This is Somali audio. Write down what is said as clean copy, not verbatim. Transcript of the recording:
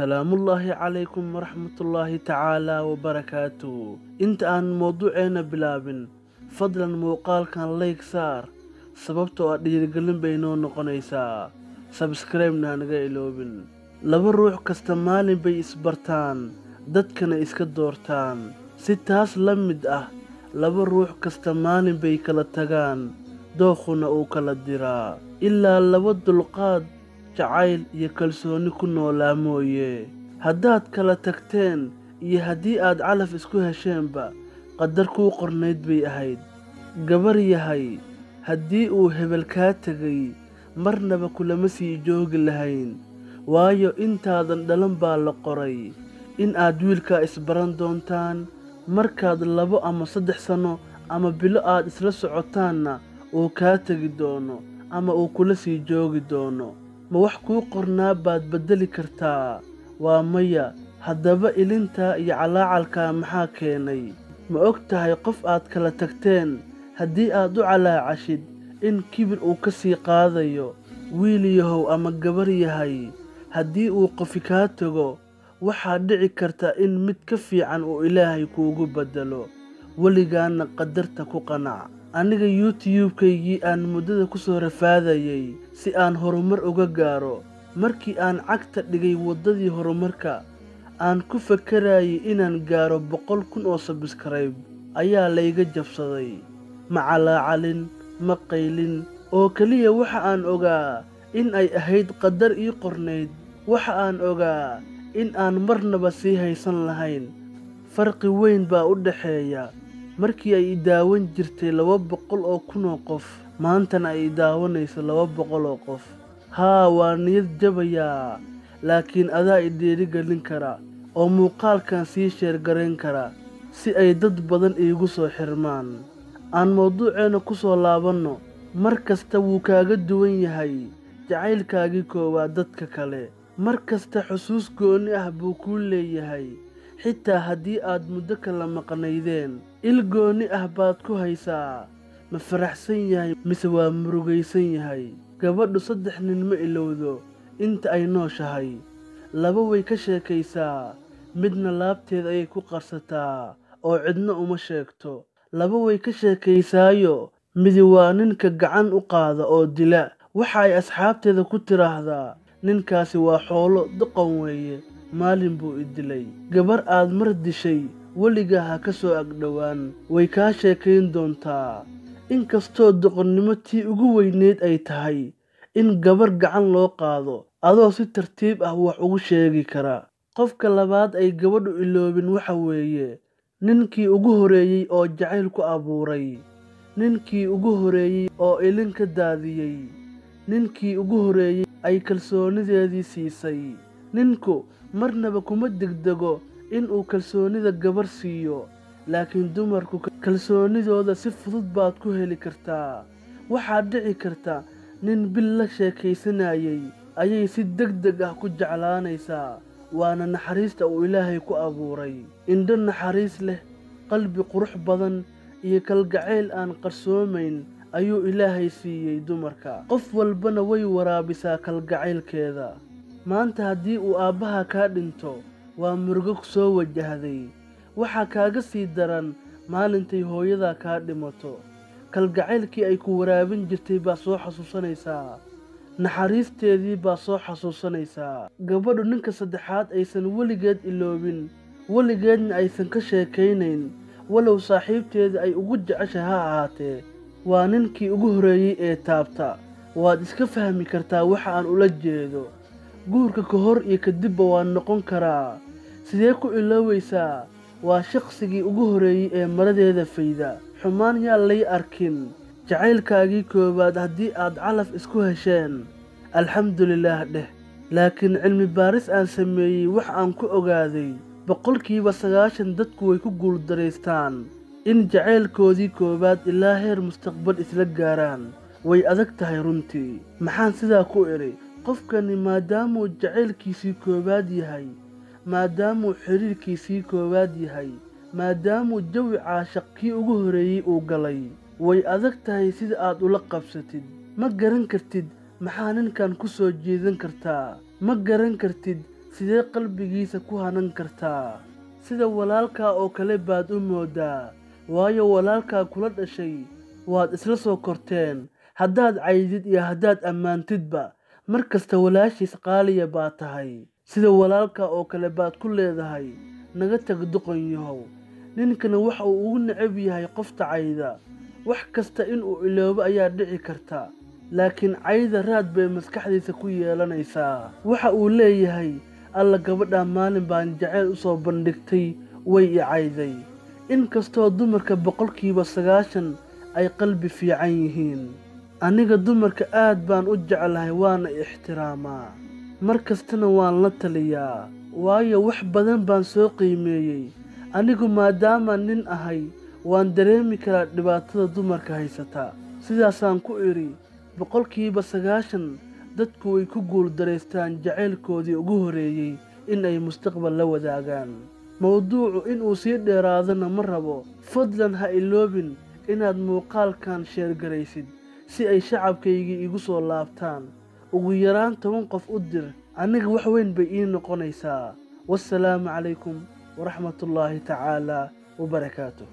Salaamullaahi calaykum waraxmatullaahi tacaala wabarakaatu. Inta aan mowduuceena bilaabin, fadlan muuqaalkan like saar, sababtoo ah dhiirigelin bay noo noqonaysaa. Subscribe-na hanaga iloobin. Laba ruux kasta maalin bay isbartaan, dadkana iska doortaan. Si taas la mid ah, laba ruux kasta maalin bay kala tagaan, dookhuna uu kala diraa. Ilaa laba dulqaad, jacayl iyo kalsooni ku noolaa mooye. Haddaad kala tagteen iyo haddii aad calaf isku hesheenba, qadar kuu qornayd bay ahayd. Gabar yahay, haddii uu hebel kaa tegay, marnaba kulama sii joogi lahayn, waayo intaadan dhalan baa la qoray in aad wiilkaa isbaran doontaan. Markaad 2 ama 3 sano ama bilo aad isla socotaanna uu kaa tegi doono ama uu kula sii joogi doono. Ma wax kuu qornaa baad beddeli kartaa? Waa maya. Haddaba ilintaa iyo calaacalkaa maxaa keenay? Ma og tahay qof aad kala tagteen haddii aad u calaacashid in kibir uu ka sii qaadayo? Wiil yahow ama gabar yahay, haddii uu qofi kaa tago, waxaa dhici karta in mid ka fiican uu Ilaahay kuugu beddelo. Weligaana qadarta ku qanac. Aniga YouTube-kaygii aan muddada ku soo rafaadayay si aan horumar uga gaaro, markii aan cagta dhigay waddadii horumarka, aan ku fakarayay inaan gaaro 100,000 oo subscribe, ayaa layga jabsaday. Ma calaacalin, ma qaylin, oo keliya waxa aan ogaa in ay ahayd qadar ii qornayd. Waxa aan ogaa in aan marnaba sii haysan lahayn. Farqi weyn baa u dhexeeya markii ay i daawan jirtay 200,000 oo qof, maantana ay i daawanayso 200 oo qof. Haa, waa niyad jabayaa, laakiin adaa i dhiirigelin kara oo muuqaalkan sii sheer-garayn kara si ay dad badan iigu soo xirmaan. Aan mowduuceena ku soo laabanno. Mar kasta wuu kaaga duwan yahay jacaylkaagii koowaad dadka kale. Mar kasta xusuus gooni ah buu kuu leeyahay, xitaa haddii aad muddo kala maqnaydeen. Il gooni ah baad ku haysaa. Ma faraxsan yahay mise waa murugaysan yahay? Gabadhu 3 nin ma ilowdo inta ay nooshahay. 2 way ka sheekaysaa, midna laabteeda ayay ku qarsataa oo cidna uma sheegto. 2 way ka sheekaysaayo, midi waa ninka gacan u qaada oo dila. Waxa ay asxaabteeda ku tiraahdaa, ninkaasi waa xoolo doqon weeye, maalin buu i dilay. Gabar aad mar dishay weligaa ha ka soo agdhowaan, way kaa sheekayn doontaa. Inkastoo doqonnimo tii ugu weyneyd ay tahay in gabar gacan loo qaado, adoo si tartiib ah wax ugu sheegi kara. Qofka labaad ay gabadhu iloobin waxa weeye ninkii ugu horeeyey oo jacayl ku abuuray, ninkii ugu horeeyey oo ilin ka daadiyey, ninkii ugu horeeyey ay kalsoonideedii siisay. Ninku marnaba kuma degdego in uu kalsoonida gabar siiyo, laakiin dumarku kalsoonidooda si fudud baad ku heli kartaa. Waxaa dhici karta nin bil la sheekaysanayay ayay si degdeg ah ku jeclaanaysaa, waana naxariista uu Ilaahay ku abuuray. Indho naxariis leh, qalbi qurux badan iyo kalgacayl aan qarsoomayn ayuu Ilaahay siiyey dumarka. Qof walbana way waraabisaa kalgacaylkeeda. Maanta haddii uu aabbaha kaa dhinto, waa murugo ku soo wajahday. Waxaa kaaga sii daran maalintay hooyadaa kaa dhimato. Kalgacaylkii ay ku waraabin jirtay baa soo xasuusanaysaa, naxariisteedii baa soo xasuusanaysaa. Gabadhu ninka saddexaad aysan weligeed iloobin, weligeedna aysan ka sheekaynayn, walow saaxiibteeda ay ugu jeceshahay ha ahaatee, waa ninkii ugu horeeyey ee taabta. Waad iska fahmi kartaa waxa aan ula jeedo. Guurka ka hor iyo kadibba waa noqon karaa. Sidee ku ilooweysaa? Waa shaqsigii ugu horeeyey ee maradeeda fayda. Xumaan yaa lay arkin. Jacaylkaagii koowaad haddii aad calaf isku hesheen, alxamdulillaah dheh. Laakiin cilmi baaris aan sameeyey wax aan ku ogaaday, 90% dadku way ku guuldaraystaan in jacaylkoodii koowaad ilaa heer mustaqbal isla gaaraan. Way adag tahay runtii. Maxaan sidaa ku idhi? Qofkani maadaamuu jacaylkiisii koowaad yahay, maadaamuu xiriirkiisii koowaad yahay, maadaamuu jawi caashaq kii ugu horeeyey uu galay, way adag tahay sida aad ula qabsatid. Ma garan kartid maxaa ninkan ku soo jiidan kartaa. Ma garan kartid Sidee qalbigiisa ku hanan kartaa? Sida walaalkaa oo kale baad u mooddaa, waayo walaalkaa kula dhashay, waad isla soo korteen. Haddaad caydid iyo haddaad ammaantidba, mar kasta walaashiis qaaliya baa tahay. Sida walaalkaa oo kale baad ku leedahay, naga tag doqon yahow. Ninkana waxa uu ugu necab yahay qofta cayda. Wax kasta inuu iloobo ayaa dhici karta, laakiin cayda raad bay maskaxdiisa ku yeelanaysaa. Waxa uu leeyahay, alla gabadhaa maalin baan jacayl u soo bandhigtay, way i cayday. Inkastoo dumarka 90% ay qalbi fiican yihiin, aniga dumarka aad baan u jeclahay, waana ixtiraamaa, mar kastana waan la taliyaa, waayo wax badan baan soo qiimeeyey. Anigu maadaama nin ahay, waan dareemi karaa dhibaatada dumarka haysata. Sidaasaan ku idhi, 90% dadku way ku guuldaraystaan jacaylkoodii ugu horreeyey in ay mustaqbal la wadaagaan. Mawduucu inuu sii dheeraadana ma rabo. Fadlan ha iloobin inaad muuqaalkan sheergaraysid si ay shacabkaygii igu soo laabtaan. Ugu yaraan 10 qof u dir, aniga wax weyn bay ii noqonaysaa. Wassalaamu calaykum waraxmatullaahi tacaala wabarakaatuh.